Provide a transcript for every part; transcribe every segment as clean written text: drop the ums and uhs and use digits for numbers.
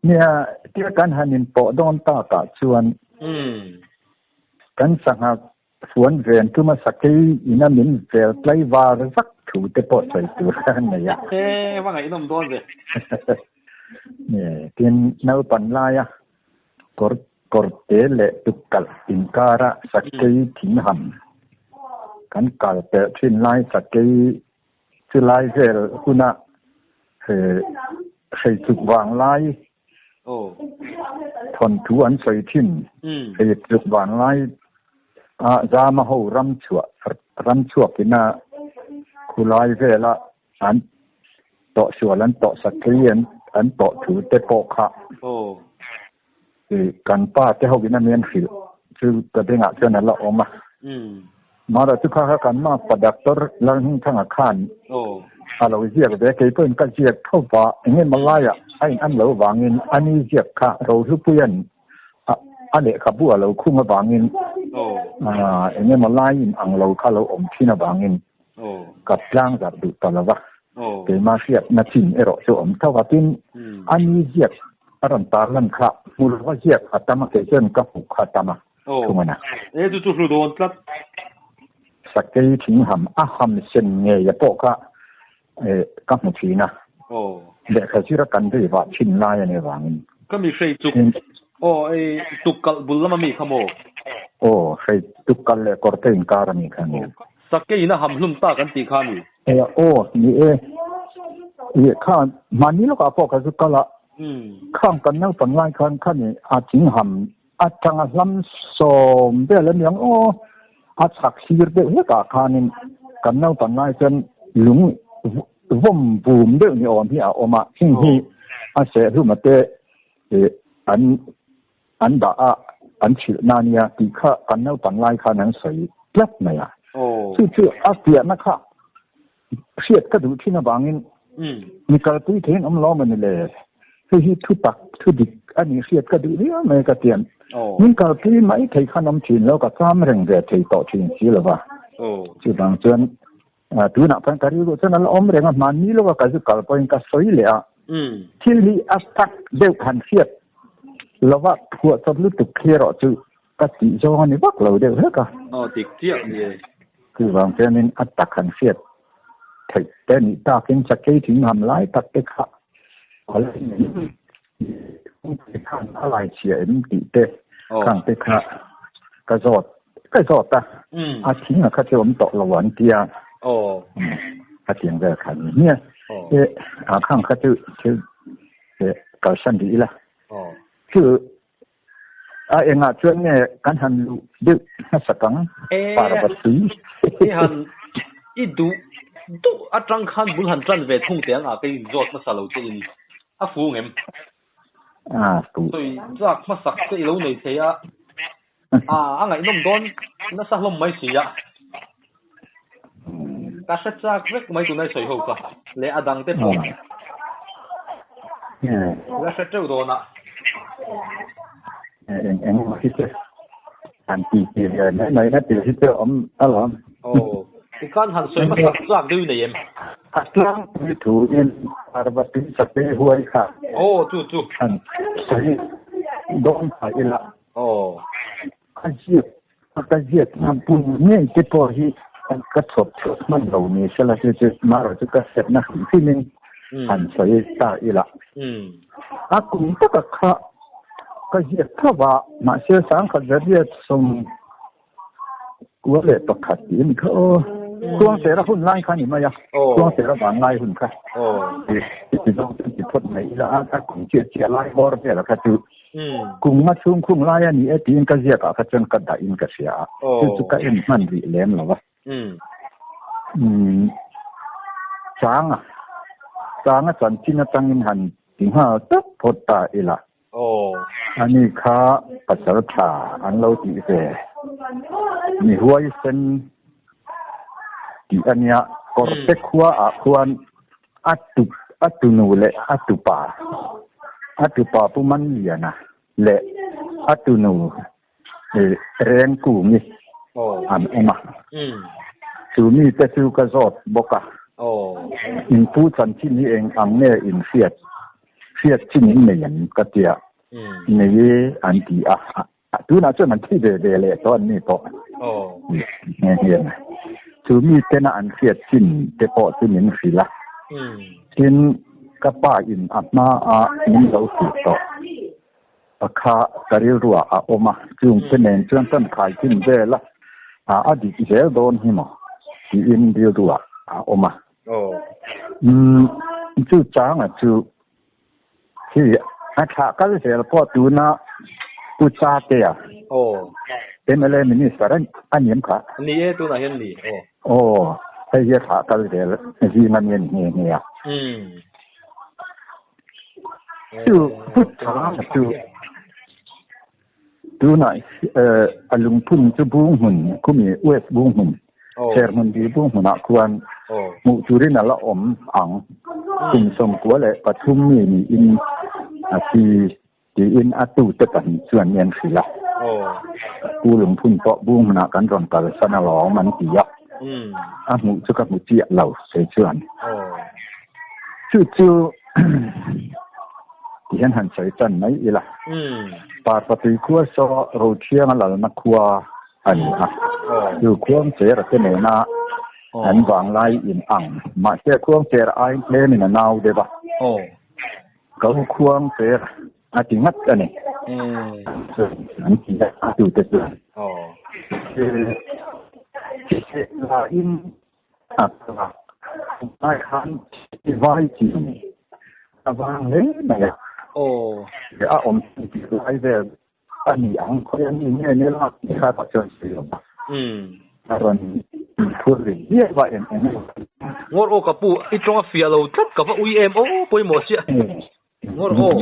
Nia, tia kan han inpawh dawn takah chuan kan sangha Fuan ven tuma sakei ina min vel tlaivar zak thu te pawh sawi tur a nei a. He, va ngaihnawm dawn ve. Nge, tin naupan laia kawr kawrte leh tukkalh inkara sakei thingham kan kal pelh thin lai sakei chulai vel huna he hreichuk vang lai Thawnthu an sawi thin. Hei tluk vanlai a Zama ho ram chhuah ram chhuak ina khulai vela an tawh sual an tawh sakei an an tawh thu te pawh kha kan pa te ho in a mian hrilh chu ka bengah chuan a la awm a. Mara chu kha kha kan mapa Doctor Lalhmingthanga khan a lo ziak ve, kei pawhin ka ziak tho va, eng emaw laiah a in an lo vangin a ni ziak kha Rohlupuia'n a lehkhabu a lo khung avangin eng emaw lai in ang lo kha lo awm thin avangin ka tlang zarh duh ta lo va, keimah hriatna chin erawh chu awm tho va, tin a ni ziak a rawn tarlan kha hmu lova ziak a tam a, kei chuan ka hmuh kha a tam a. Thung a na. E chu chu hlu dawn tlat. Sakei thing ham a ham sen ngei a pawh kha ka hmu thin a. Lehkha zira kan vei vah thin lai a nih avangin. Ka mi hrei chuk. Aw ei tuk kalh bul lama mi kha maw? Aw hrei tuk kalh leh kawr te inkar a nih kha nia. Sakei in a ham hlum tak an tih kha a ni. E aw ni e. I kha mahni lawkah pawh ka zu kal a. Khang kan naupang lai khan khani a thing ham Atanga hlam sawm vel a niang aw, a chhak hlir deuh hlekah khanin kan naupang lai chuan lung vawm vum deuh ni awm hi a awm a, heng hi a seh hluma te an an dah a, an chhilh na nia tih kha kan naupang lai khan an sawi tlat mai a. Chu chu a fiahna kha hriat ka duh thin avangin mi kalpui theiin awm lo mawni le, hei hi thu tak thu dik a nih hriat ka duh viau mai ka tian. Min kalpui mai thei khan awm thin lo, ka cham reng ve thei tawh thin si lo va. Chuvang chuan tunah pawhin ka rilru chuan a la awm reng a, hmanni lova ka zu kal pawhin ka sawi leh a, thil hi a tak deuh han hriat lova phuahchawp lutuk khi erawh chu Ka tih zawng a ni vak lo deuh hlek a. Aw dik chiah ni e. Chuvang chuanin a tak han hriat theih te nih takin sakei thing ham lai tak te kha a la ni khan a lai chhia em tih te khang te kha ka zawt ka zawt a. A thing a kha chu awm tawh lo an tia. A tiang vel kha ni nia. E a khang kha chu thil kalsan rih ila. Chu A engah chuan nge kan han luh deuh hmasak ang? Parvatui. I han i duh duh atang khan bul han tan ve thung teh ang a, kei inzawt hmasa lo che in a fu ngem? A fu. Sawi chak hmasak che i lo nei thei a, a a ngaihnawm dawn nasa hlawm mai si a. Ka hre chak vek mai tunai sawi ho kha leh a dang te pawh. La hre teuh dawn a. Eng eng emaw hi chu han ti ti ve mai mai na tih hi chu awm alawm. Aw, tikhan han sawi hmasak chak deuh i nei em? A tlangpui thu in Parvati Sakei huai kha. Aw, chu chu. Han sawi dawn pah ila. Aw. A ziak Ka ziak hman pum ngei te pawh hi ka chhawp chhuak hman lo ni sela chu chu marawh chu ka hriatna hrim hrimin han sawi ta ila. A kum taka kha ka ziak tho va, mahse sangkhat zariat 91 tih a ni kha aw. Khuangchera hun lai kha a ni mai a, Khuangchera vanlai hun kha ti zawng chuan ti phawt mai ila a kum chiah chiah lai bawr vela kha chu Kum nga chhung khung lai a ni e tiin ka ziak ah kha chuan ka dah in ka hria a, chu chu ka en hman rih lem lo a. Changa, changa chanchin atangin han ti nghal tawp phawt ta ila. Ani kha pasal tha an lo tih ve, mi huaisen tih a nia, kawrte khua ah khuan a tu a tunu leh a tupa. A tupa Pu Manliana leh a tunu Rengkungi an awm a. Chu mite chu ka zawt bawk a. In pu chanchin hi eng ang nge in hriat? Hriat chin in nei em? Ka tia. Nei e an ti a. Tunah chuan an thi ve ve leh tawh an ni pawh. Nghe hian chu mi tena an hriat chin te pawh chu min hrilh a. Tin, ka pa in a hma a min lo hrilh tawh kha ka rilruah a awm a. Chung te nen chuan kan khai chin vel a, a dik zel dawn hi maw tiin rilruah a awm a. Chu changa chu Hi a thlah kal zel pawh tuna Pu Chatea mla Minister a ni em kha? Ni e, tunah hian ni aw. Aw, hei hi a thlah kal zel zing a ni a ni nghe nghe a. Chu Pu Changa chu tunah a lungphun chu Bunghmun khumi West Bunghmun Serhmun dil Bunghmunah khuan hmuh turin a la awm ang. Kum 93 mi niin a thi tiin a tute pahnih chuan mi an hrilh a. Pu lungphun pawh Bunghmunah kan rawn kalsan alawm an ti a. A hmuh chu ka hmu chiah lo kei chuan. Chu chu Ti hian han sawi tan mai ila. Parpatui khua saw Rothianga lalna khua a ni a. Chu Khuangchera te nena an vanglai in ang. Mahse Khuangchera aiin tlemin a nau deuh a. Ka u Khuangchera a ti ngat a ni. An ti a, a tute chuan. Hriseh laiin A kal a, tunlai khan vai chi a vang hle mai a. A awm thei tih lai vel a ni ang, khawi a mi nge ni lak tih kha pawh chuan sawi lo va. A rawn inphur ri viau a eng eng emaw. Ngawr aw ka pu, i tawng a fiah lo tlat ka va ui em aw pawimawh chiah. Ngawr aw,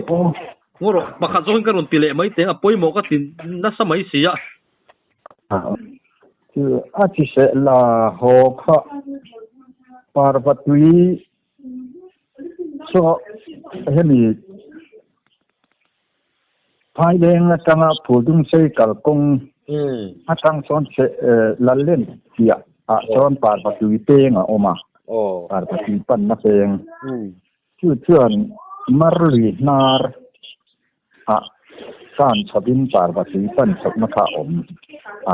ngawr aw, pakhat zawkin ka rawn ti leh mai teng a pawimawh ka ti nasa mai si a. Chu a chi seh la haw kha Parvatui saw hemi Phaileng atanga Phuldungsei kalkawng atang sawn Lallen piah ah sawn Parvatui peng a awm a, Parvatui panna peng. Chu chuan Marlui hnar ah kan chhovin Parvatui pan chhohna kha a awm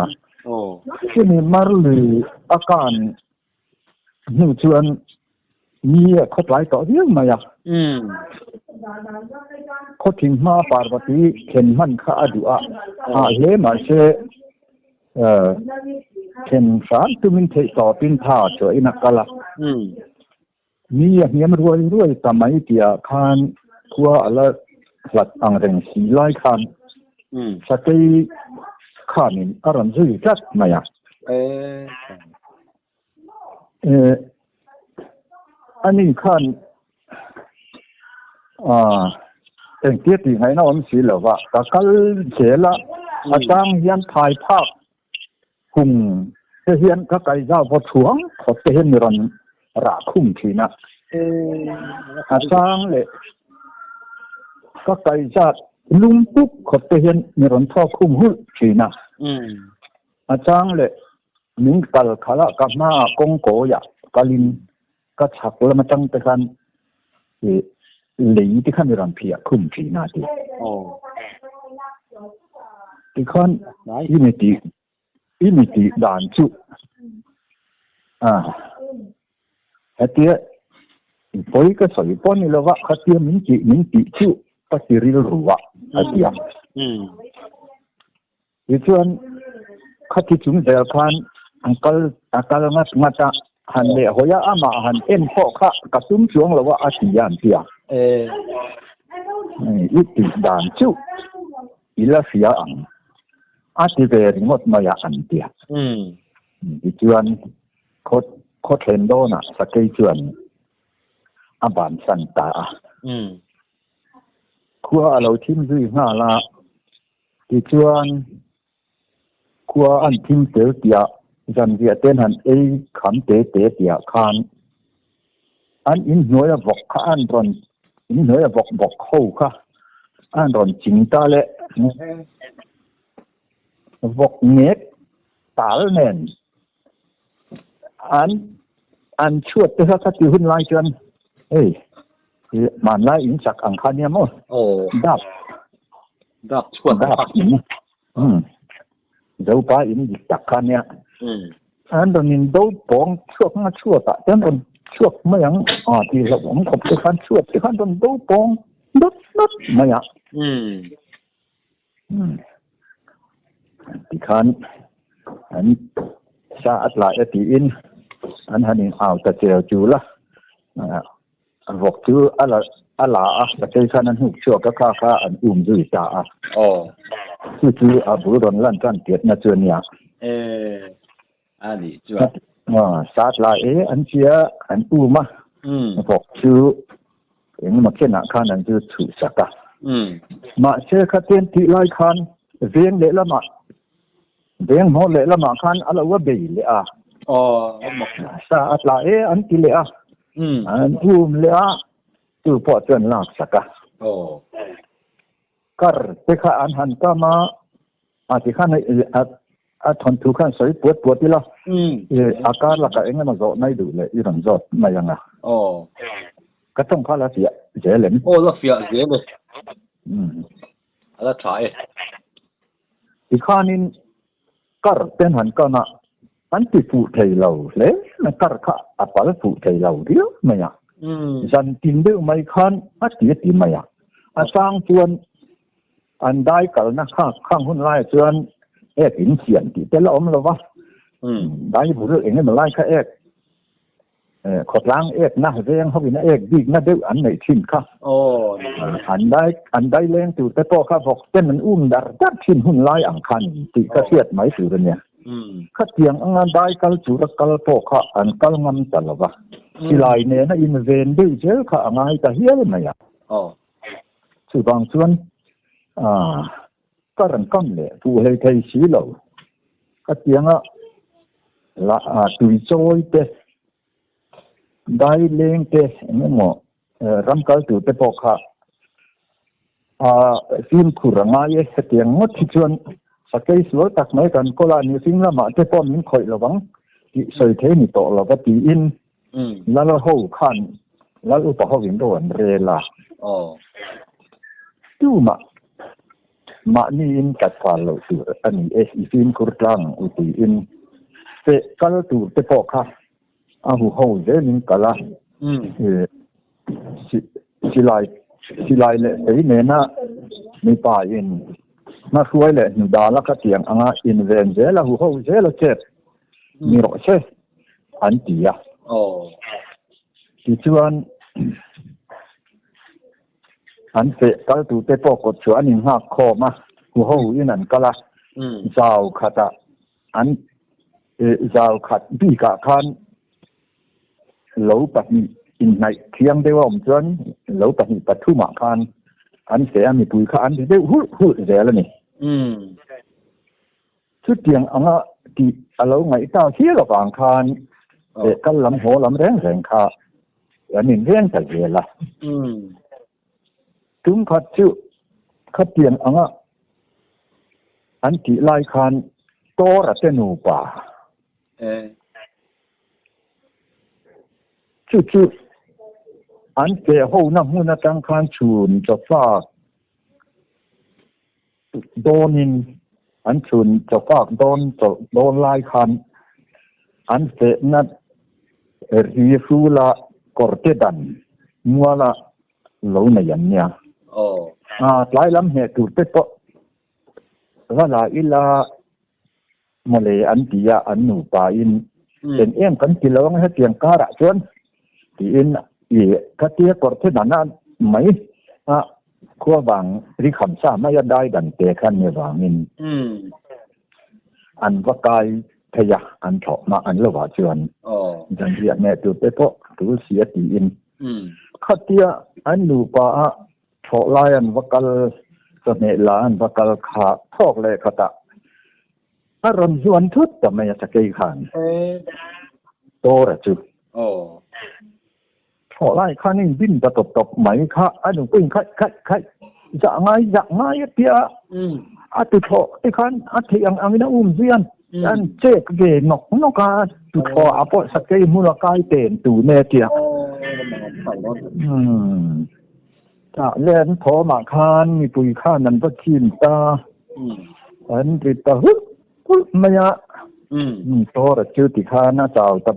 a. Chumi Marlui a kan hnu chuan ni a khawtlai tawh viau mai a. Khawthing hma Parvatui thlen hman kha a duh a, ah hle mahse thlen hram tumin theih tawpin tha chuahin a kal a. Mi a hniam ruai ruai ta mai tihah khan khua a la hlat ang reng si lai khan Sakei khanin a rawn zui tlat mai a. Ani khan engtia tih ngaihna awm si lo va, ka kal zel a, a chang hian phai phak Hung te hian ka kai zau vaw chhuang khawp te hian mi rawn rah khum thin a. A chang leh ka kai zat lum pup khawp te hian mi rawn thawk khum hulh thin a. A chang leh min kal khalh a, ka hmaah kawngkawiah kalin ka chhak lam atang te khan lei te kha mi rawn phiah khum thin a ti. Tikhan i mi tih i mi tih dan chu a hetia pawi ka sawi pawh ni lova khatia min tih min tih chu ka ti rilru a a ti a. Tichuan, khati chung zel khan an kal a kal ngat ngat a, han leh hawi a, amah han en pawh kha ka tum chuang lo a, a ti a an ti a. I tih dan chu i la hria ang, a ti ve ringawt mai a an ti a. Tichuan, khaw khaw thlen dawnah Sakei chuan a bansan ta a. Khua a lo thim zui nghal a. Tichuan, khua an thim fel tiah zanriah ten han ei kham te te tiah khan an inhnuaia vawk kha an rawn inhnuaia vawk bawk ho kha. An rawn ching ta le. Vawk ngek tal nen an an chhuat te kha khati hun lai chuan hei hmanlai in sak ang kha nia maw? Aw. Dap. Dap chhuat Dap in. Um. Zopa in dik tak kha nia. Um. An rawn in do pawng chhuak nga chhuat ah te an rawn chhuak mai ang a tih hlauh awm khawp te khan chhuat te khan rawn do pawng dawt dawt mai a. Um. Um. Tikhan an sa a tlai a tiin an han in au ta chel chul a. Vawk chu a la a la a, sakei khan a hnuk chhuak a, kha kha an um zui ta a. Aw. Chu chu a bul rawn lan tan tiatna chu a nia. E, a nih chuan. Sa tlai e an tia an um a, vawk chu engemaw chenah khan an zu chhuh sak a. Mahse khatin tih lai khan veng lehlamah Veng hmawr lehlamah khan a lo a bei leh a. Aw, a mak. Sa a tla e an ti leh a. An um leh a, chu pawh chuan lak sak a. Aw. Kar te kha an han kam a, a ti khan a thawnthu khan sawi puat puat ila. A kar lakah eng emaw zawh nai duh leh i rawn zawt mai ang a. Aw. Ka tawng kha la fiah zel em? Aw, la fiah zel e. A la tha e. Tikhanin kar ten han kan a, an ti fuh thei lo hle mai, kar kha a pal fuh thei lo riau mai a. Zan tin deuh mai khan a ti a ti mai a. A chang chuan an dai kalna kha khang hun laiah chuan ek in siam tih te la awm lo va, dai bul eng emaw lai kha ek Khawtlang ekna veng hovin a ek bikna deuh an neih thin kha. An dai an dai leng tur te pawh kha vawk ten an um dar dar thin hun lai ang khan tih ka hriat mai tur a nia. Khatiang anga dai kal tura kal pawh kha an kal ngam ta lo va. Silai nena inven deuh zel kha a ngai ta hial mai a. Chuvang chuan Ka rawn kam leh fuh hlei thei si lo. Ka tianga la tui chawi te, dai leng te eng emaw ram kal tur te pawh kha a fimkhur a ngai e. Hetiang ngawt hi chuan sakei sual tak mai kan kawl a, mihring lamah te pawh min khawih lo vang tih sawi thei ni tawh lo va tiin Lal ho khan Lal upa ho in ro an rel a. Tumah mahniin tat fal loh tur a ni e, i fimkhur tlang ang u tiin feh kal tur te pawh kha a huho zelin kal a. Silai silai leh fei nena mipa in hmahruai leh hnudala kha tiang anga inven zel a huho zel a chet ni rawh se an ti a. Tichuan an feh kal tute pawh kawt chu an inghak khawm a, huho in an kal a, zau khatah an zau khat bikah khan lo pahnih inhnaih thiang deuh a awm chuan lo pahnih pathumah khan an feh a, mipui kha an ri deuh hulh hulh zel a ni. Chutiang anga tih a lo ngaih tak hial avang khan leh kal lam haw lam reng reng kha an inreng ta zel a. Tum khat chu khatiang anga an tih lai khan Tora te nupa chu chu an keh hona hmun atang khan chhun chawfak Dawnin an chhun chawfak dawn chawlh dawn lai khan an fehna ri hrula kawrte dan muala lo nei an nia. Tlai lam hneh tur te pawh va la ila mawle an ti a, an nupa in eng em kan ti lo ang hetiang karah chuan tiin i khatia kawrte dana mai a khua vang ri kham sa mai a dai dan te khan ni vangin an va kai thei a, an thlawh hma an lo ah chuan zanriah hneh tur te pawh tul si a tiin khatia an nupa a Thlawh lai an va kal, chawhmeh la an va kal kha thawk leh khatah a rawn zuan thut ta mai a sakei khan Tora chu. Thlawh lai khan in bin ta tawp tawp mai kha a nupui in khaih khaih khaih Zah ngai zah ngai a tia a tuthlawh te khan a theih ang angin a um zui a, an chek ve nawk nawk a, tuthlawh ah pawh sakei hmun a kai ten tun e a tia. Tah leh an thawmah khan mipui khan an va chim ta, an ri ta hulh hulh mai a, Tora chu tikhan a chau ta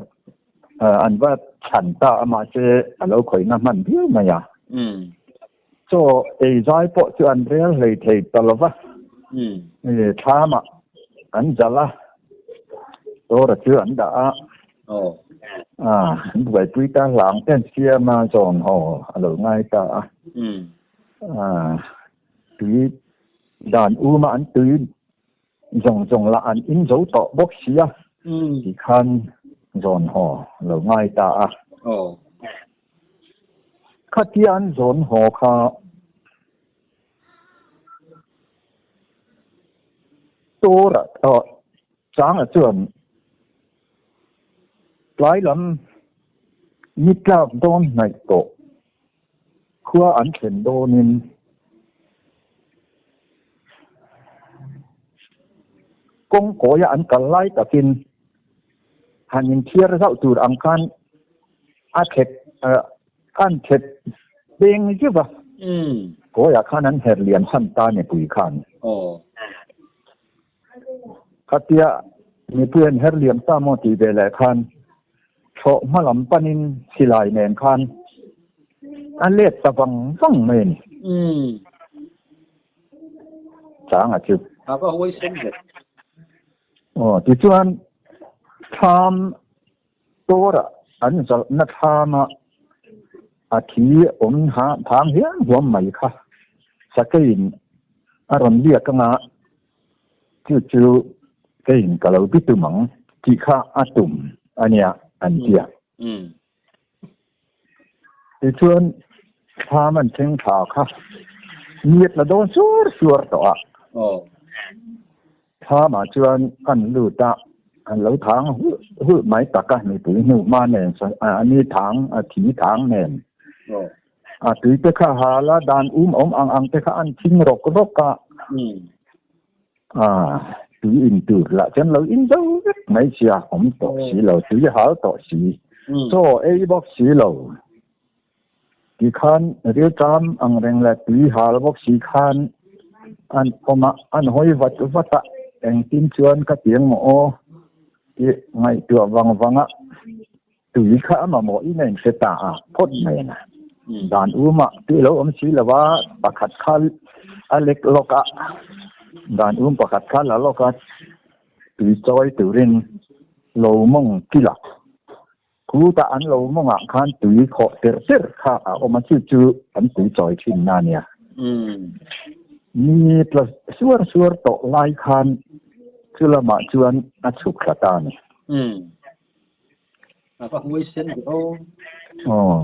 an va chhan ta a mahse a lo khawihna hman viau mai a. Chaw ei zai pawh chu an rel hlei thei ta lo va, thlamah an zalh a, Tora chu an dah a, an buaipui ta hlang te an siam a, zawn haw a lo ngai ta a, tui dan uma an tui zawng zawng lah an in zo tawh bawk si a, tikhan zawn haw a lo ngai ta a. Khatia an zawn haw kha Tora changa chuan tlai lam ni tlak dawn hnaih tawh khua an thlen dawnin kawngkawia an kal lai takin han inthiar zauh tur ang khan a thlep an thlep peng zeuh va, kawiah khan an her lian chhan ta mipui khan. Khatia mipui an her liam ta maw tih ve leh khan thlawh hma lam panin silai nen khan a let ta vang vang mai a ni. Changa chu. A va huai sen ve. Aw, tichuan thlam Torah an zalhna thlama a thi awm thang hiam huam mai kha sakeiin a rawn liak anga chu chu keiin ka lo bi tum ang tih kha a tum a nia an ti a. Tichuan thlam an thleng thla kha ni a tla dawn suar suar tawh a. Thlamah chuan an lut a, an lo thang hulh hulh mai tak a, mipui hnu hma nen a ni thang a thi thang nen. A tui te kha hal a, dan um awm ang ang te kha an thing rawk rawk a. A tui in tur lah chuan lo in zo vek mai sia, awm tawh si lo, tui hal tawh si, chaw ei bawk si lo. Tikhan rilṭam ang reng leh tui hal bawk si khan an awm a, an hawi vat vat a, engtin chuan ka tiang maw aw tih ngaihtuah vang vang a, tui kha a mamawh in a inhre ta a, phawt mai a. Dan um ah tui lo awm si lo a, pakhat kha a lek lawk a, dan um pakhat kha la lawk a, tui chawi turin lo mawng kil a. Khutah an lo mawngah khan tui khawh tirh tirh kha a awm a, chu chu an tui chawi thinna a nia. Ni tla suar suar tawh lai khan chu lamah chuan a chhuk thla ta a ni. A va huai sen ve aw. Aw.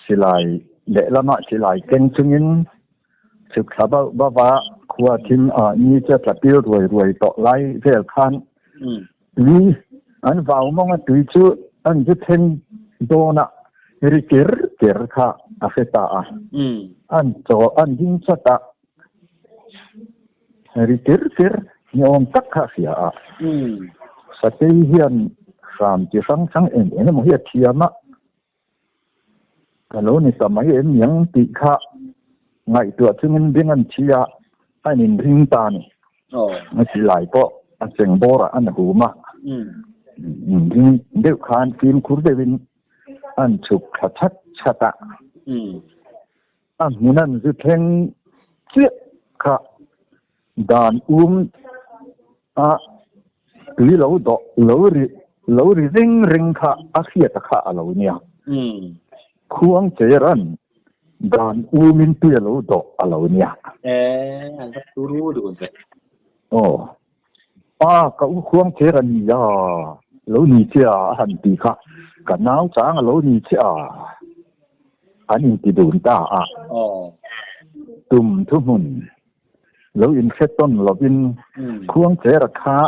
Silai lehlamah silai keng chungin chhuk thla bauh bauh a, khua thim a ni chu a tla pil ruai ruai tawh lai vel khan Tui an vau mawng a, tui chu an zu thleng dawn a, ri ker ker kha a hre ta a. An chaw an ding chat a, ri ker ker ni awm tak kha a hria a. Satei hian hram chi hrang hrang eng eng emaw hi a thiam a, Ka lo ni ta mai em niang tih kha ngaihtuah chungin beng an thi a, a inring ta a ni. A silai pawh a cheng bawrah an hum a, inring deuh khan fimkhur deuhin an chhuk thla chat chat a. A hmun an zu thleng chiah kha dan um a tui lo dawh lo ri lo ri reng reng kha a hriat a kha a lo nia. Khuang cheran dan umin tui a lo dawh a lo nia. E, an va turu dun ve. Aw. A, ka u khuang cheran ni a, lo ni che a, a han ti kha. Ka nau chang a lo ni che a. An inti dun ta a. Aw. Tum thuhmun. Lo inhre tawn lovin Khuangchera kha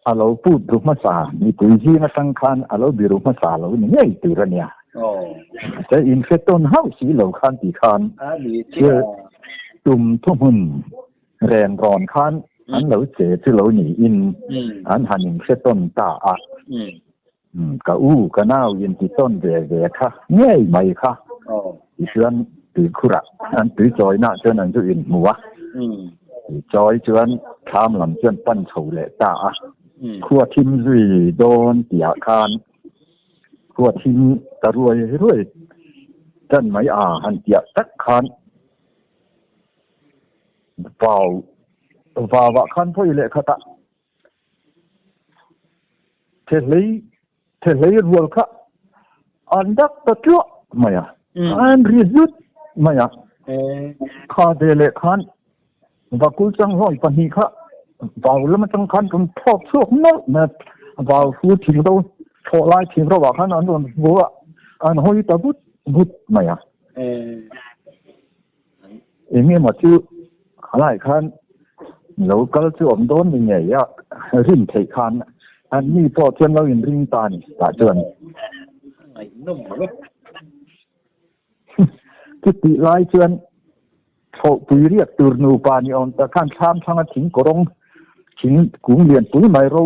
a lo put ru hmasa, mipui zing atang khan a lo biru hmasa lo ni ngei tur a nia. Mahse inhre tawn hauh si lo khan ti khan tum thuhmun ren rawn khan an lo che chu lo niin an han inhre tawn ta a. Ka u, ka nau inti tawn ve ve kha ngei mai kha. Tichuan tuikhurah an tui chawinaah chuan an zu inhmu a. Tui chawi chuan thlam lam chuan pan chho leh ta a. Khua thim zui dawn tihah khan khua thim ta ruai ruai tan mai a han tiah tak khan vau vauah khan vawi leh khatah Thehlei thehlei rual kha an dak ta tluah mai a, an ri hlut mai a. Kha ve leh khan vakul changhlawi pahnih kha vau lam atang khan rawn thlawk chhuak nawlh mai a, vau fu thing ro thlawh lai thing ro ah khan an rawn hmu a, an hawi ta vut vut mai a. Eng emaw chu khalai khan lo kal chu awm dawn ni ngei a, rin theih khan an mi pawh chuan lo inring ta a ni tah chuan. Ngaihnawm lo. Chutih lai chuan thlawhpui riak tur nupa ni awm tak khan thlam thlanga thing kawrawng thing kung lian pui mai ro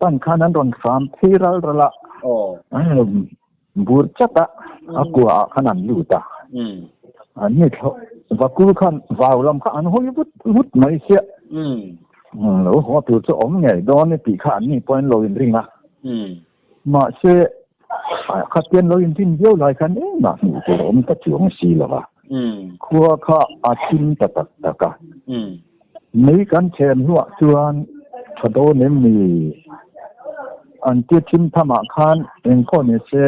pan khan an rawn hram phei ral ral a. Bur chat a, a kua ah khan an lut a. An ni thlawh vakul khan vau lam kha an hawi vut vut mai sia. Lo haw tur chu awm ngei dawn ni tih kha an ni pawhin lo inring a. Mahse, khatian lo inrin viau lai khan engmah hmuh tur a awm ta chuang si lo va. Khua kha a thim ta tak tak a. Mei kan chhem hnuah chuan tha dawn em ni? An tia thim thamah khan engkhaw ni se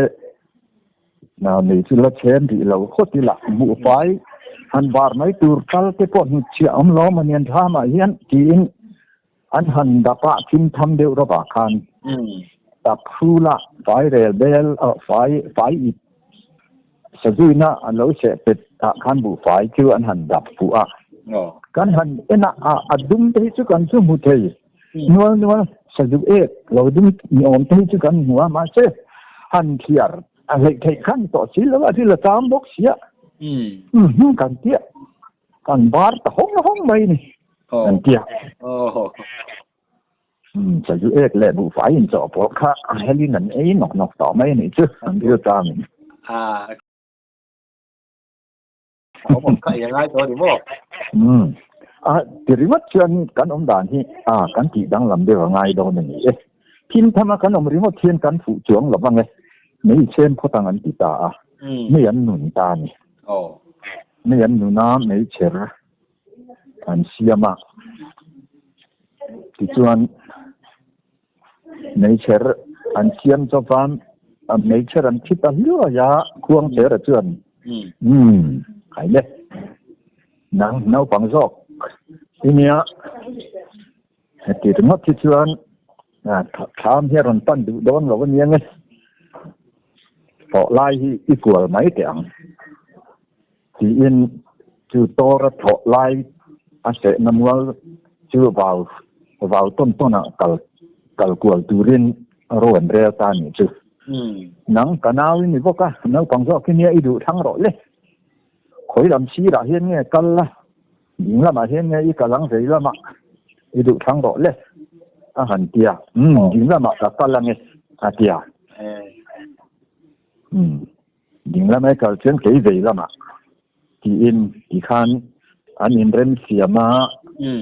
mei chu la chhem rih lo khawt ila buhfai han bar mai tur kal te pawh hnutchhiah awm lo a nian thlamah hian tiin an han dap a thim tham deuh rawh khan dap hrul a fai rel bel fai fai ip Sazuina an lo seh pet ah khan buhfai chu an han dap fuh a. Kan han en a, a dum te hi chu kan chu hmu thei. Nual nual sazu ek lo dum ni awm te hi chu kan hmu a, mahse han thliar a hleih theih khan tawh si lo a, thil a cham bawk si a. Kan tia, kan bar ta hawng hawng mai ni kan tia. Sazu ek leh buhfai inchawh pawh kha a helin an ei nawk nawk tawh mai a nih chu, an bial tlangin. Awm kha ei a ngai tawh a ni maw? A ti ringawt chuan kan awm dan hi a kan tih danglam deuh a ngai dawn a ni e. Thim thama kan awm ringawt hian kan fuh chuang lo vang e. Mei chhen phawt ang an ti ta a, mei an nun ta a ni. Mei an nun a, mei chher an siam a, tichuan meichher an siam chawpa meichher an thi ta hluai a, khuangchera chuan umm kai le nang naupang zawk i nia heti ringawt hi chuan thlam hi a rawn pan duh dawn lo a nia nge tawh lai hi i kual mai teh ang. Tiin chu tor a thawh lai a sehna mual chu vau vau tawn tawn ah kal kal kual turin ro an rel ta a nih chu. Nang ka nau i ni bawk a, naupang zawk hi nia i duh thlang rawh le. Khawi lam sirah hian nge kal la, ding lamah hian nge i kal ang vei lamah i duh thlang rawh le a han ti a. Umm ding lamah ka kal ange a ti a. Umm. Ding lam ai kal chuan kei vei lamah tiin tikhan an inrem siam a,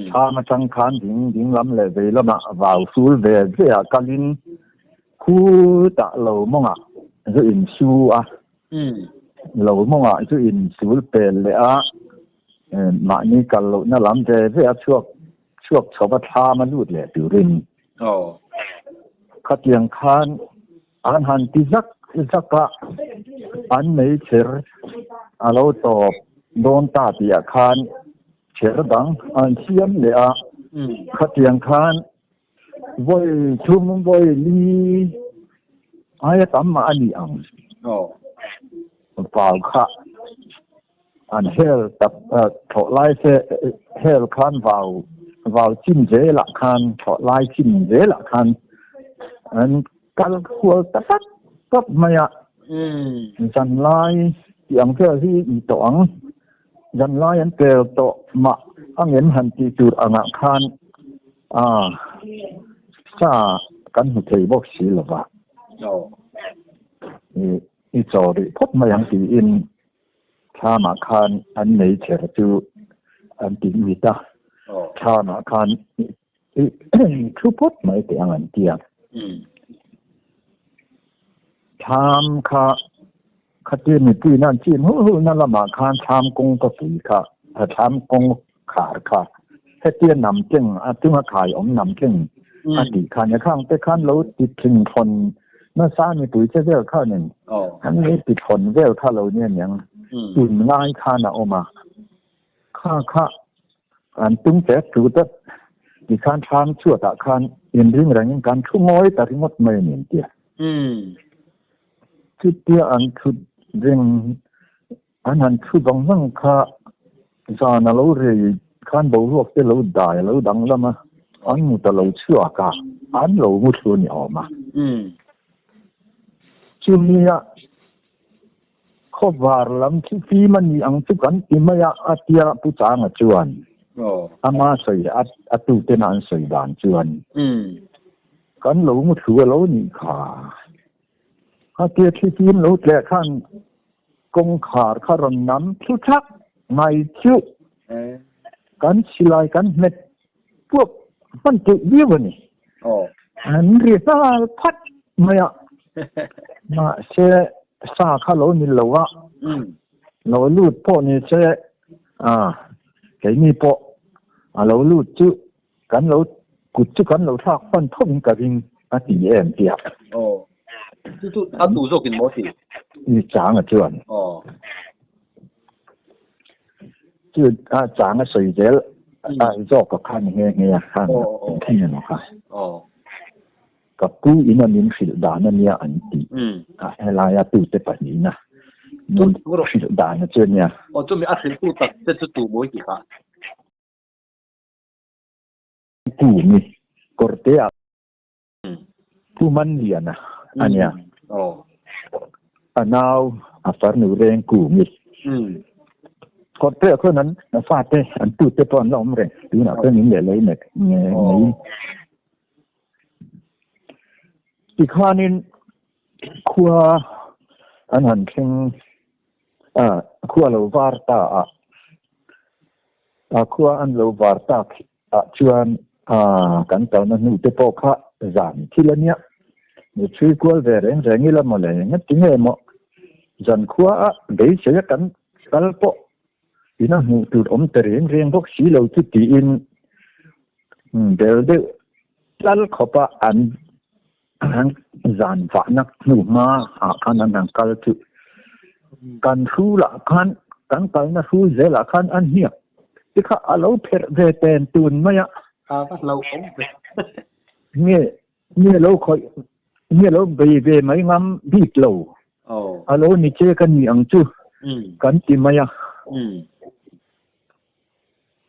thlam atang khan ding ding lam leh vei lamah vau sul ve ve ah kalin khutah lo mawngah zu insu a, lo mawngah zu insul pel leh a, mahni kal lohna lam ve ve a chhuak chhuak chho a thlam a lut leh turin khatiang khan An han ti zak zak a, an meichher a lo tawp dawn ta tihah khan chher dang an siam leh a, khatiang khan vawi thum vawi li aia tam mah a ni ang. Vau kha an hel tak thlawh lai se hel khan vau vau chin zelah khan thlawh lai chin zelah khan an kal kual ta tlat tlat mai a. Zan lai tih ang vel hi ni tawh ang. Zanlai an pel tawh mah angem han tih tur angah khan sa kan hmu thei bawk si lo va. I chaw rih phawt mai ang tiin thlamah khan an nei kher chu an ti mit a, thlamah khan i thu phawt mai teh ang an ti a. Thlam kha khatia mipuiin an chin hul hulna lamah khan thlam kawngka pui kha, thlam kawngkhar kha hetia nam tleng a chunga khai awm nam tleng a tih khan e khang te khan lo ti tling thlawn nasa mipui che vel khanin an lo ti thlawn vel kha lo nia niang tun ngai khan a awm a kha kha an tum tek tut a tikhan thlam chhuatah khan inring rengin kan thu ngawi ta ringawt mai a ni an ti a. Chutia an thut reng an han thu vang vang kha zan a lo rei khan boruak te lo dai a lo danglam a, an mut a lo chhuak a, an lo mu thlu a ni awm a. Chumia khawvar lam khi fim a ni ang chu kan ti mai a, a tia Pu Changa chuan ama sawi a tutena an sawi dan chuan kan lo mu thlu a lo nih kha. A tia thli fim lo tleh khan kawngkhar kha rawn nam thlu thak mai chu kan silai kan hmet puak hman theih viau a ni. An ri nghal phat mai a, mahse sa kha lo ni lo a, lo lut pawh ni se keini pawh a lo lut chu kan lo kut chu kan lo thlak hman tho in ka ring a ti em tia. Aw. Chu chu a duh zawkin maw ti? I chang a chuan. Aw. Chu a chang a sawi zel a zawk a khan nghe nghe a khan thing emaw kha. Aw. Ka pu in a min hrilh dan a nia an ti. A helaia tute pahnih na min hrilh dan a chu a nia. Aw chumi a hrilhtu tak te chu tu mawi ti kha? Pu mi Kawrtea Pu Manliana a nia. A nau a farnu reng ku mi. Kawrtea khuan an fate an tute pawh an la awm reng. Tunah khuan in leh lo nek nei. Tikhanin khua an han thleng a, khua lo var ta a. A khua an lo var tak ah chuan kan kalna hnu te pawh kha zan thil a nia. Mi chhui kual ve reng reng ila maw le, engati nge maw zan khua a beisei a kan kal pawh ina hmuh tur awm ta reng reng bawk si lo chu tiin bel deuh tlal khawp a an zan vahna hnu hma ah khan an han kal chu kan hrul ah khan kan kalna hrul zel ah khan an hniak te kha a lo pherh ve ten tun mai a. A va hlauhawm ve. Nge nge lo khawih nge lo bei ve mai ngam bik lo. A lo ni che ka ni ang chu kan ti mai a.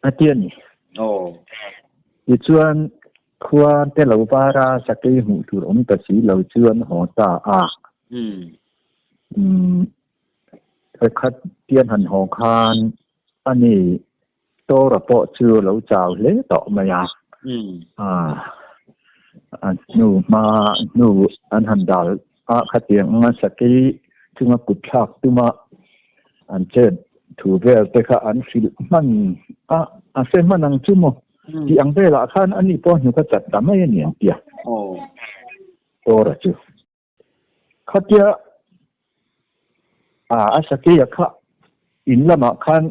A ti a ni. Tichuan, khua te lo var a, sakei hmuh tur awm ta si lo chuan haw ta a. Vekhat tian han haw khan a ni Tora pawh chu lo chau hle tawh mai a. A hnu hma hnu an han dal a, khatiang anga sakei chunga kut thlak tuma an chet thu vel te kha an hrilh hman a, a hre hman ang chu maw? Tih ang velah khan ani pawh hnu kha chat ta mai a ni ang tia Tora chu. Khatia a sakeia kha in lamah khan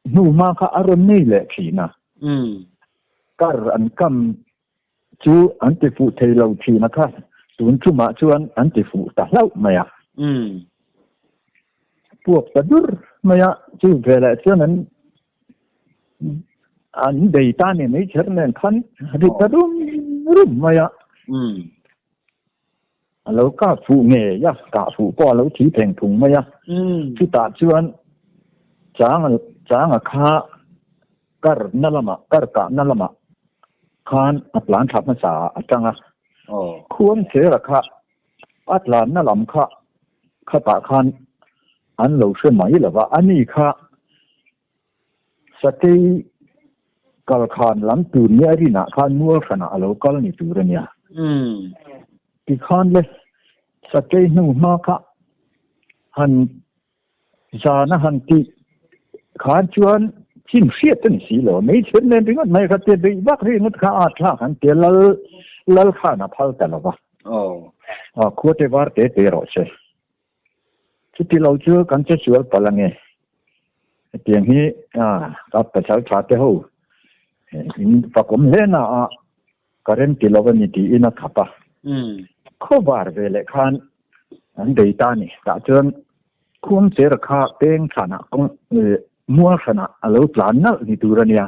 hnu hma kha a rawn nei leh thin a, kar an kam Chu an ti fuh thei lo thin a kha, tun tumah chuan an ti fuh ta hlauh mai a. Puak ta dur mai a, chu velah chuan an an bei ta ni mai kher nen khan ri ta rum rum mai a. A lo kah fuh ngei a, kah fuh pawh a lo thi pheng phung mai a. Chutah chuan chang changa kha kar na lamah, kar kahna lamah khan a tlan thla hmasa a tang a. Khuang chera kha a tlanna lam kha khatah khan an lo hre mai lo va, ani kha Sakei kalkhan lam tur nia rinah khan mual hranah a lo kal ni tur a nia. Tikhan le Sakei hnu hma kha han zan a han tih khan chuan chim hriat a ni si lo. Hmeichhe nen ringawt mai kha tia beih vak ringawt kha a thlak an tia lal lal khan a phal ta lo va. Khua te var te te rawh se. Chuti lo chu kan che sual palh ange. Hetiang hi ka pasal tha te ho in fakawm hle na a ka rem ti lo a ni tiin a khap a. Khawvar ve leh khan an bei ta a ni. Tah chuan Khuangchera kha peng thlanah kawng mual hranah a lo tlan nalh ni tur a nia.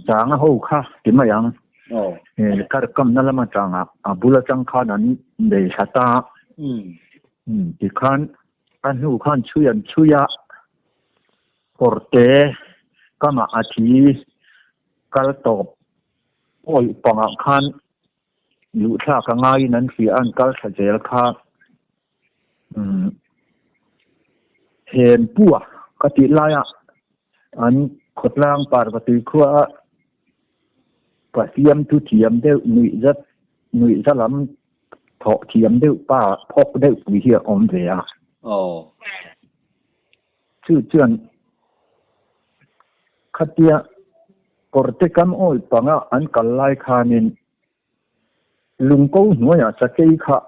Changa ho kha ti mai ang. Kar kamna lam atanga a bul atang khan an nei hlat a. Tikhan a hnu khan chhui an chhui a, kawrte kamah a thi kal tawp awih pangah khan luhthlak a ngaiin an hria a, an kal thla zel kha. Hem pua ka tih laia an khawtlang Parvatui khua a Pathiam thu thiam deuh nuih zat nuih za lam thawh thiam deuh pa phawk deuh pui hi a awm ve a. Chu chuan khatia kawrte kam awi panga an kal lai khanin Lungko hnuaiah sakei kha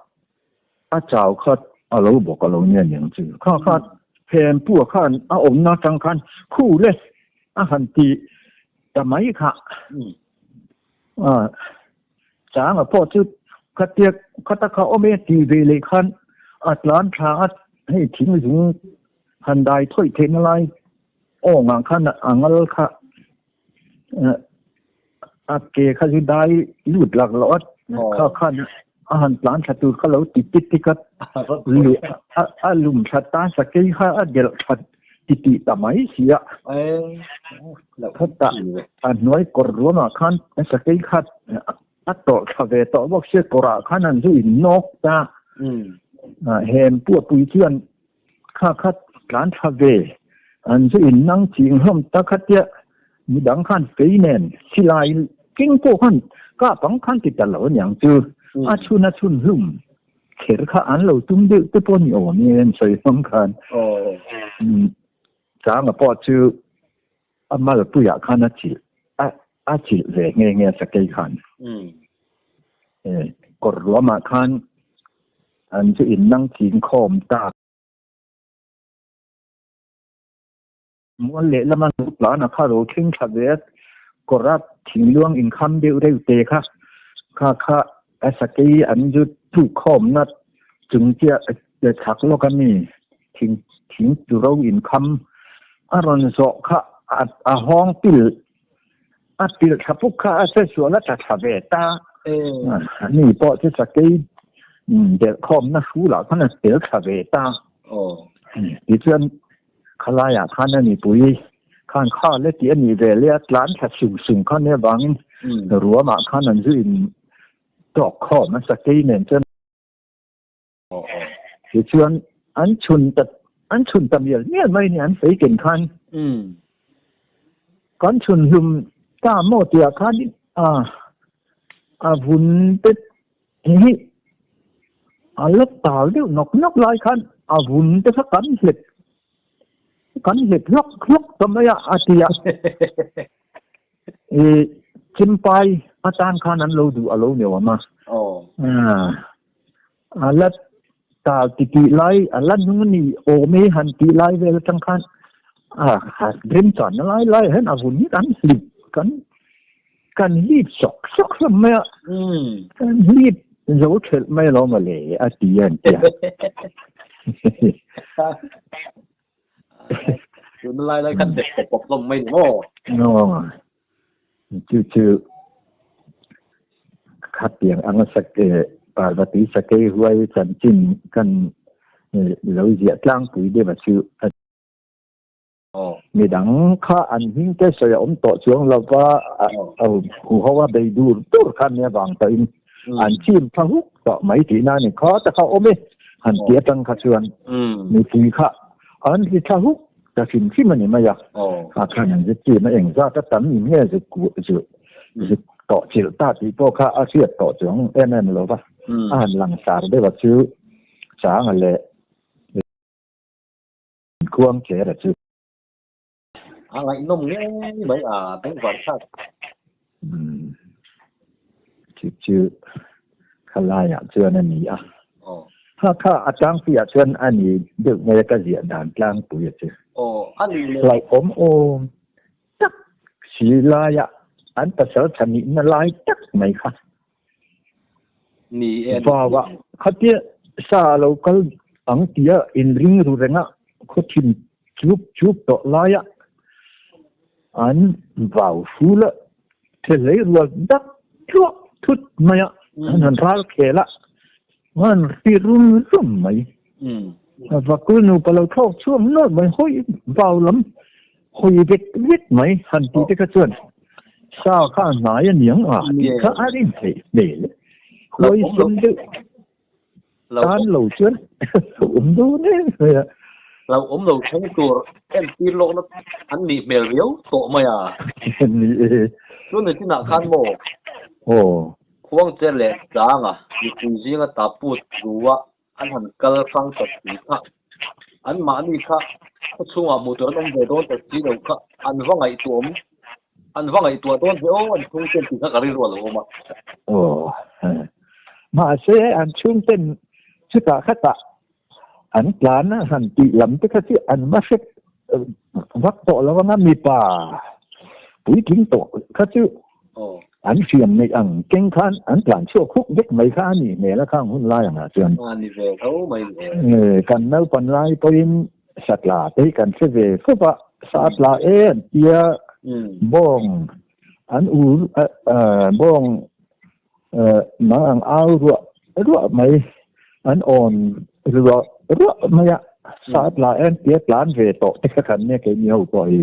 a chau kha a lo bawk a lo nia niang chu. Kha kha phen pua khan a awmna atang khan khu le a han ti ta mai kha. Changa pawh chu khatia khata kha awm e ti ve leh khan a tlan tha a, hei thing zung han dai thawih theihna lai awngah khan a ngal kha A ke kha chu dai lut lak loh a, kha khan a han tlan thla tur kha lo ti tit tik a, a lum thla ta sakei kha a delh thla ti tih ta mai si a. Khatah a hnuai kawr ruamah khan sakei kha a tawlh thla ve tawh bawk sia, kawrah khan an zu innawk ta. Hem puapui chuan Kha kha tlan tha ve, an zu in nang ching hlawm ta kha tia midang khan fei nen silai keng pawh khan kap ang khan ti ta lo aniang chu a chhun a chhun hlum kher kha an lo tum deuh te pawh ni awm e an sawi hlawm khan Changa pawh chu a malpuiah khan a chilh a a chilh ve nghe nghe a sakei khan kawr ruamah khan an chu in nang ching khawm ta. Mual lehlam a lo tlan a kha ro thleng thla ve a kawr a thingluang inkham deuh reuh te kha kha kha a sakei an zu tluk khawmna chung chiah chhak lawk a mi thing thing turo inkham a rawn zawh kha a hawng pil a pilh thla puk kha a che sual a tla thla ve ta ani pawh chu sakei delh khawmna hrulah khan a tel thla ve ta tichuan Khalaiah khan a nipui khan kha le tih a nih ve le a tlan thla sung sung kha nia vangin ruamah khan an zu in tawk khawm a sakei nen chuan tichuan an chhun ta an chhun ta mial mial mai ni an fei ken khan kan chhun hlum ta maw tihah khan a a vun te Hi a la tal deuh nawk nawk lai khan a vun te kha kan hlep kan hlep hlawk hlawk ta mai a a ti a. I chimpai atan khan an lo duh a lo neu awm a. A la tal ti tih lai a la nung a ni awm e han tih lai vel atang khan a remchan na lai lai hian a vun hi kan hlip kan Kan hlip sawk sawk hlawm mai a, kan hlip zo thelh mai lo mawle a ti a an ti a. Tuna lai lai khan dek pawp pawp hlawm mai ni maw? Aw, chu chu khatiang anga Parvati Sakei huai chanchin kan lo ziah tlangpui deuh a chu a. Midang kha an hming te sawi a awm tawh chuang lo va, huho a bei dur dur kha nia vang tawhin an chim tha huk tawh mai tihna a ni. Khaw ta kha awm e han tih atang kha chuan mipui kha An ri thla huk ta hrim hrim a ni mai a. A khan an zet a engzat a tam in nge zuk zuk zuk tawh chilh ta tih pawh kha a hriat tawh chuang em em lo va. A han langsar deuh a chu Changa leh Khuangchera chu. A ngaihnawm ngei mai a, bengvar thlak. Umm chu chu khalaiah chuan a ni a. Kha kha a tlangpuiah chuan a ni deuh mai a ka ziah dan tlangpui a chu. Aw a ni le. Hlauhawm awm tak si laia an pasal tha nihna lai tak mai kha. Ni e. Vau a khatia sa a lo kal ang tia inring ru renga khaw thin chup chup tawh laia an vau ful a, the hlei rual dak tluak thut mai a, an han ral khel a, an ri rum rum mai. Vakul nupa lo thlawk chhuak nawlh mai, hawi vau lam hawi vek vek mai han tih te kha chuan sa kha a hnai a niang a tih kha a rin theih hmel e. Huai sen deuh tan lo chuan awm dawn em mai a. Lo awm lo thleng tur entir lawkna an nih hmel riau tawh mai a. Ni e. Chuan nitinah khan maw? Aw. Khuangche leh Tlanga mipui zinga taput rua An han kal hrang ta si kha. An mahni kha khaw chhungah hmuh tur an awm ve dawn ta si lo kha an va ngaihtuah awm, an va ngaihtuah dawn ve aw an chhungten tih kha ka rilru a lo awm a. Aw, mahse an chhungten chutah khatah an tlan a han tih lam te kha chu an va hre vak tawh lo anga mipa puitling tawh kha chu An hriam neih ang keng khan an tlan chhuak huk vek mai kha a nih hmel a khang hun lai angah chuan. A ni ve tho mai ni e. Kan naupan lai pawhin satla te hi kan hre ve fawp a, satla e an tia bawng an ur bawng nang ang au ruah ruah mai an awn ruah ruah mai a satla e an tia tlan ve tawh te kha kan nia keini ho pawh hi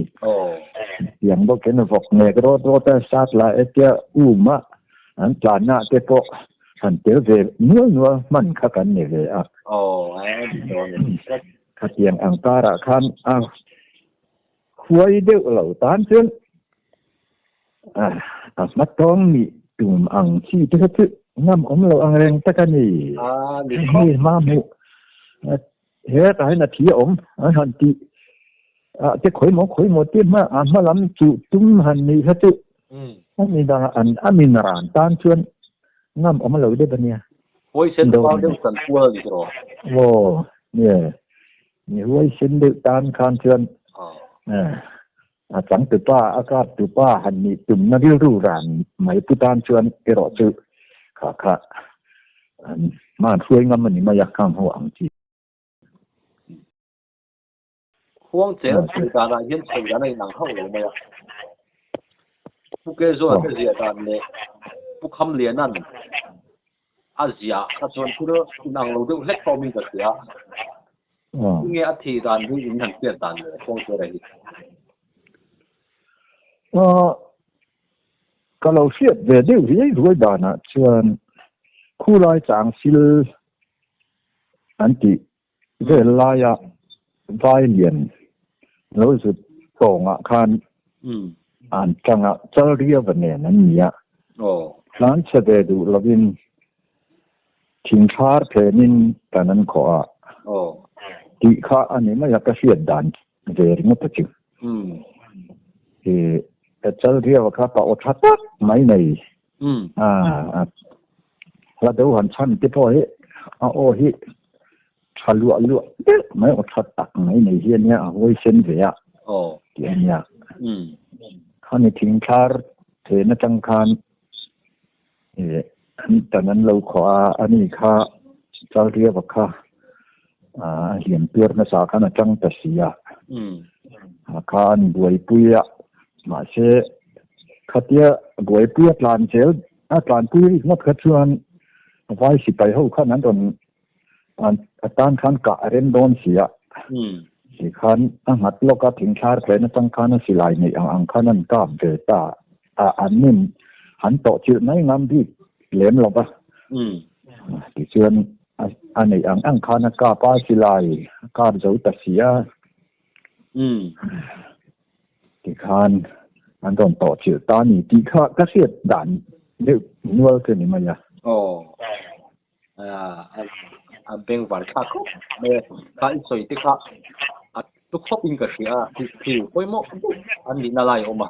tiang bawkin vawk nek rawt rawt a satla e tia um a an tlanna te pawh han tel ve nual nual hman kha kan ni ve a khatiang ang karah khan a Huai deuh lo tan chuan a hma tawng nih tum ang chi te kha chu ngam awm lo ang reng tak a ni. Hei hma hmuh he tah hian a thi a awm an han tih ah te khawi maw khawi maw te hma a hma lam chuh tum han nih kha chu a mi dangah an a min ran tan chuan ngam awm lo deuh a nia. Huai sen fal deuh chan kual a ni tawh. Aw nia. Mi huaisen deuh tan khan chuan a changtupa, a kaptupa han nih tumna rilru ran mai pu tan chuan erawh chu kha kha hman hruai ngam a ni mai a, khang ho ang chi. Khuang cheng a chhui danah hian chho dan a inang hauh lo mai a. Pu Kezawn te zia dan leh Pu Khamlianan A zia kha chuan thil inang lo deuh hlek pawh min ka hria. Tinge a thi dan hi in han hriat dan le Kawngkera hi? Ka lo hriat ve deuh riai ruai danah chuan khulai chang sil an tih vel laia vai lian lo zut tawngah khan an tangah chal riava nen an ni a, tlan chhe ve duh lovin thingthlar phenin tan an khawh a tih kha a ni mai a, ka hriat dan ve ringawt a chu. Chal riava kha pa aw tha tak mai nei A hla deuh han chhan te pawh hi a aw hi tha luah luah deuh mai aw tha tak mai nei hi ania a huaisen ve a tih ania. Khani thingthlar then atang khan an tan an lo khawh a, ani kha Chalriava kha a hliam tuar hmasa khan a tang ta si a, a kha an buaipui a, mahse khatia buaipui a tlan zel a tlanpui rik ngawt kha chuan vai sipai ho khan an rawn a tan khan kah a rem dawn si a, ti khan a nghat lawk a thingthlar phen atang khan a silai neih ang ang khan an kap ve ta a, an nin han tawh chilh mai ngam bik lem lo va, tichuan a neih ang ang khan a kap a, silai a kap zo ta si a. Tikhan an rawn tawh chilh ta a ni tih kha ka hriat dan deuh nual chu a ni mai a. Aw. A bengvar thlak khawp mai a, kha i sawi te kha a tu khawp in ka hria a, thil pawimawh deuh an nihna lai a awm a,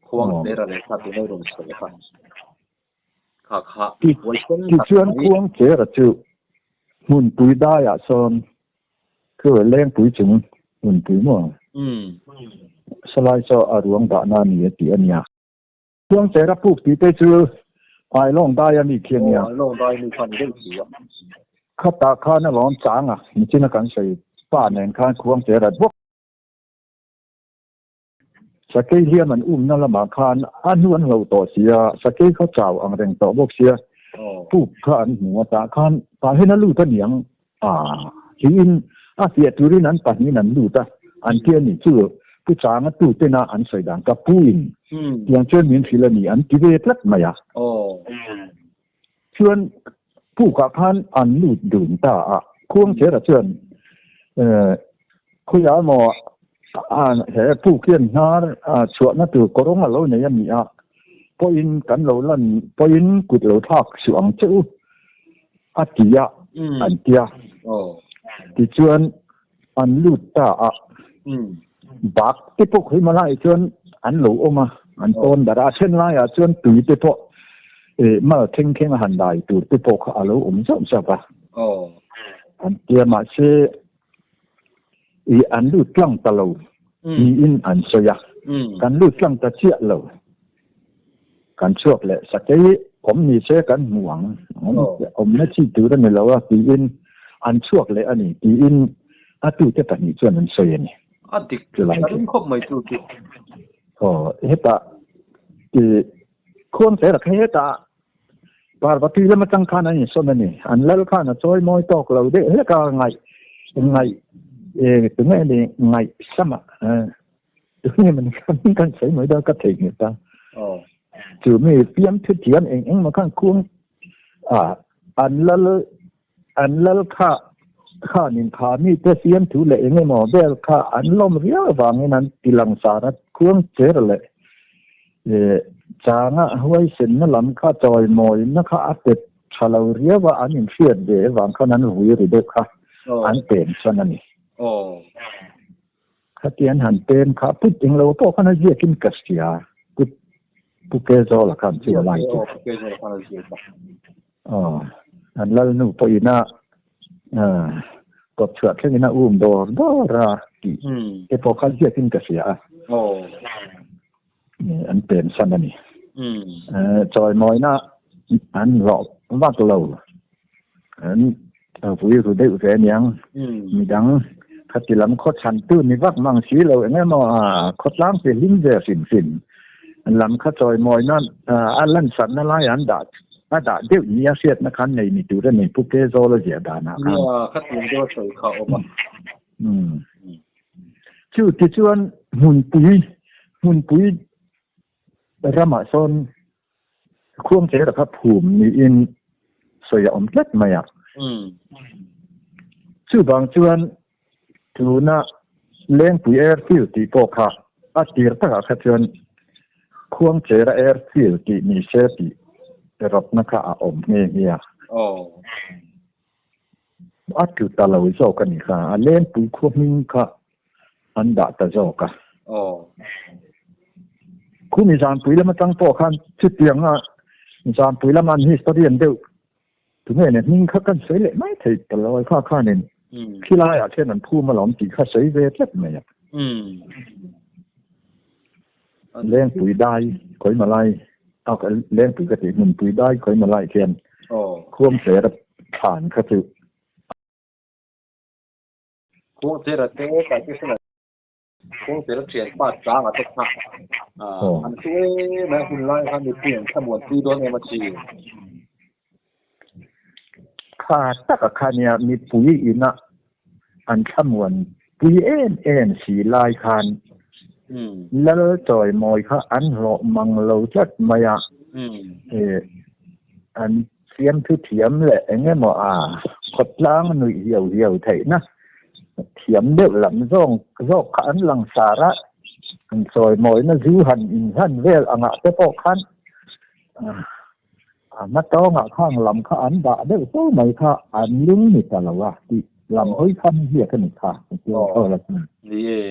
khuang chera leh kha tunai rawn sawi kha kha kha huaisen tak Tichuan khuang chera chu hmunpui daiah sawn Chu lengpui chung hmunpui maw? Salai chu a ruang dahna a ni a tih a nia. Khuang chera puk tih te chu Ailawng dai a mi khi a nia. Aw, Ailawng dai a mi kha a ni deuh si a. Khatah khan a lawm chang a, nichina kan sawi pa nen khan khuang chera bawk. Sakei hliam an umna lamah khan a hnu an hloh tawh si a, sakei kha chau ang reng tawh bawk sia, puk kha an hmu a, tah khan tah hian a lut a niang a, tiin a fiah turin an pahnihin an lut a, an ti a ni. Chu Pu Changa tu tena an sawi dan ka pu in tiang chuan min hrilh a ni an ti ve tlat mai a. Chuan pukah khan an lut dun ta a, Khuangchera chuan khawiah emaw he puk hian hnar chhuahna tur kawrawng a lo nei a ni a, pawhin kan lo lan pawhin kut lo thlak suh ang che u a ti a, an ti a. Tichuan an lut ta a, bak te pawh khawi malaiah chuan an lo awm a, an tawn darh a, a then laiah chuan tui te pawh mal thleng thleng a han dai tur te pawh kha a lo awm zauh zauh a. An tia mahse an lut tlang ta lo niin an sawi a, kan lut tlang ta chiah lo. Kan chhuak leh sakei awm ni se kan hmu ang, awmna chi tur a ni lo a tiin an chhuak leh a ni tiin a tute pahnih chuan an sawi a ni. A dik a ring khawp mai chu chu. Aw hetah i khuang zel a kha hetah Parvati lam atang khan an insawn a ni. An lal khan a chawi mawi tawk lo deuh hlek a ngaih ngaih tunge ni ngaih sama Tunge man khan kan sawi mai dawn ka theihnghilh ta. Chu mi fiam thu thiam eng eng maw khan khuang a an lal an lal kha khanin kha mi te fiam thu leh eng emaw vel kha an lawm riau avangin an ti langsar a khuang cher leh changa huaisenna lam kha chawimawina kha a pe tha lo riau a an inhriat ve avang khan an vui ri deuh kha an pem chuan a ni. Khatian han pem kha put eng lo pawh khan a ziakin ka hria put Pu Kezawla khan chu a lai chu. Aw an lalnu pawhin a kawp chhuah thlengin a um dawr dawr a tih te pawh kha ziakin ka hria a. An pem san a ni. Chawimawina an hlawh vak lo. An vui ru deuh ve aniang. Midang khati lam khaw chhantu ni vak mang si lo eng emaw a khawtlang ti hlim ve hrim hrim. Lam kha chawimawina a lansatna lai an dah a dah deuh nia hriatna khan nei ni tur a ni Pu Kezawla ziah danah khan. Nia, khatiang deuh a sawi kha a awm a. Chu tichuan hmunpui hmunpui ramah sawn khuangchera kha phum niin sawi a awm tlat mai a. Chuvang chuan tuna Lengpui Airfield tih pawh kha a tir takah kha chuan Khuangchera Airfield tih ni se tih rawtna kha a awm nghe nghe a. A tlu ta lo zawk a ni kha, a Lengpui khua hming kha an dah ta zawk a. Khumi Zanpui lam atang pawh khan chutianga Zanpui lama an historian deuh tunge nen hming kha kan sawi leh mai thei ta lo a, kha khanin khilaiah khian an phum alawm tih kha sawi ve tlat mai a. Lengpui dai khawima lai Lengpui ka tih hmunpui dai khawima lai khian Khuangchera thlan kha chu Khuangchera te Taitesena Khuangchera thianpa changa te kha an thu em a hun lai khan mipui an thlamuan pui dawn em a chi. Kha taka kha nia mipui ina an thlamuan pui em em si lai khan Lal chawimawi kha an hlawh mang lo tlat mai a, an siamthu thiam leh eng emaw a khawtlang nuih hiau hiau theihna. Thiam deuh lam zawng zawk kha an langsar a, an chawimawina zu han inhlan vel angah te pawh khan a hmatawngah khang lam kha an dah deuh fo mai kha an lung ni ta lo a tih lam hawi khan ziak a ni kha. Ni e.